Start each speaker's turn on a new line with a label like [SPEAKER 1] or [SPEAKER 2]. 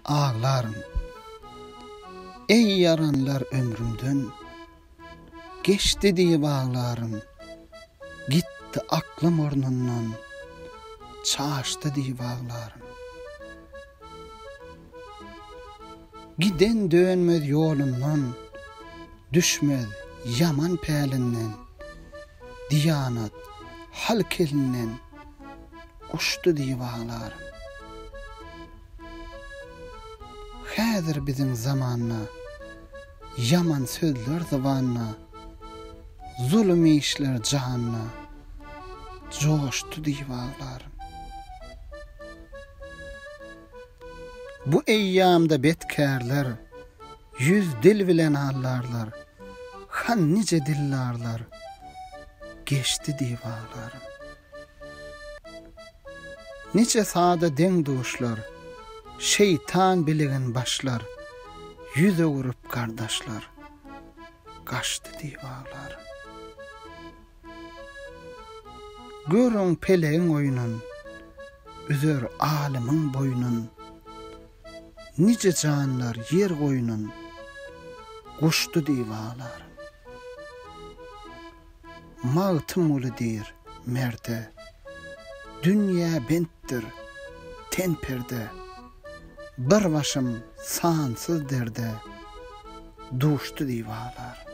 [SPEAKER 1] Aglaryn. Eý ýaranlar ömrümden Geçdi diýip aglaryn, Gitdi aklym ornundan, Çaşdy diýip aglaryn. Giden dönmez ýolundan, Düşmez ýaman pälinden, Diýanat halk elinden Uçdy diýip aglaryn. Häzir biziň zamanda Ýaman sözler zybanda, Zulum işler janda Joşdy diýip aglaryn. Bu eýýamda betkärler Yüz dil bilen aldarlar, Han nije dildarlar Geçdi diýip aglaryn. Niçe sada deň-duşlar, Şeýtan biligin başlar, Ýüz öwrüp gardaşlar, Gaçdy diýip aglar. Görüň pelegiň oýnun, Üzer alymyň boýnun, Nije janlar ýer goýnun, Guçdy diýip aglar. Magtymguly diýr, merde. Dünýä bentdir, ten perde. Bir başym sansyz derde, Duşdy diýip aglar.